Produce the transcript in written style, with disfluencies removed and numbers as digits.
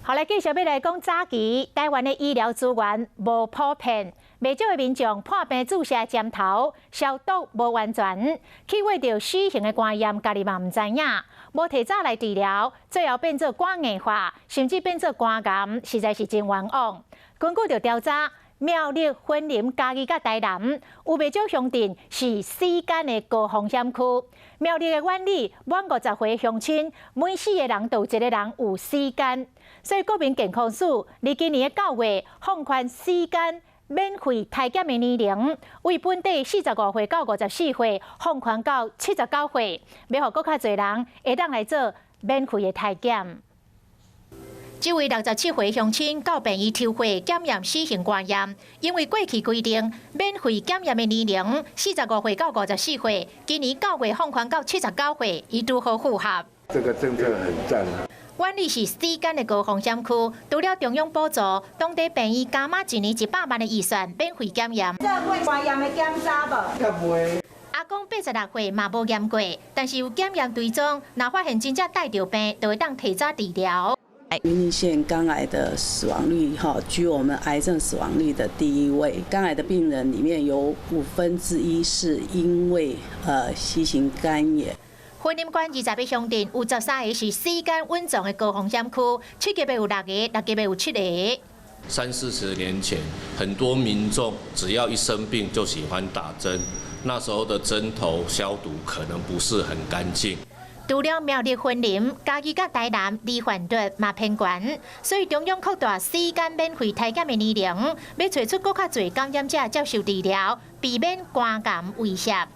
好來，繼續欲來講早期台灣的醫療資源無普遍，袂少的民眾破病注射針頭消毒無完全，去畫著 C 型的肝炎，家己嘛毋知影，無提早來治療，最後變做肝硬化，甚至變做肝癌，實在是真冤枉。根據著調查，苗栗、雲林、嘉義佮台南有袂少鄉鎮是 C 肝的高風險區。苗栗的苑裡滿50歲鄉親，每四個人就有一個人有 C 肝。所以國民健康署佇今年的9月放寬 C 肝免費篩檢的年齡，為本地45歲到54歲放寬到79歲，欲予閣較濟人會當來做免費的篩檢。這位67歲鄉親到病院抽血檢驗 C 型肝炎，因為過去規定免費檢驗的年齡45歲到54歲，今年九月放寬到79歲，伊拄好符合。這個政策很讚。苑裡是 C 肝的高風險區，除了中央補助，當地病院加碼一年100萬的預算免費檢驗。做過肝炎的檢查無？阿公86歲嘛無驗過，但是有檢驗追蹤，若發現真正帶著病，就會當提早治療。雲林縣肝癌的死亡率，哈，居我們癌症死亡率的第一位。肝癌的病人裡面有1/5是因為C 型肝炎。雲林縣20個鄉鎮有13個是 C 肝隱藏的高風險區，七級的有六個，六級的有七個。三四十年前，很多民眾只要一生病就喜歡打針，那時候的針頭消毒可能不是很乾淨。除了苗栗、雲林、嘉義佮台南，罹患率嘛偏懸，所以中央擴大 C 肝免費篩檢的年齡，欲揣出閣較濟感染者接受治療，避免肝癌威脅。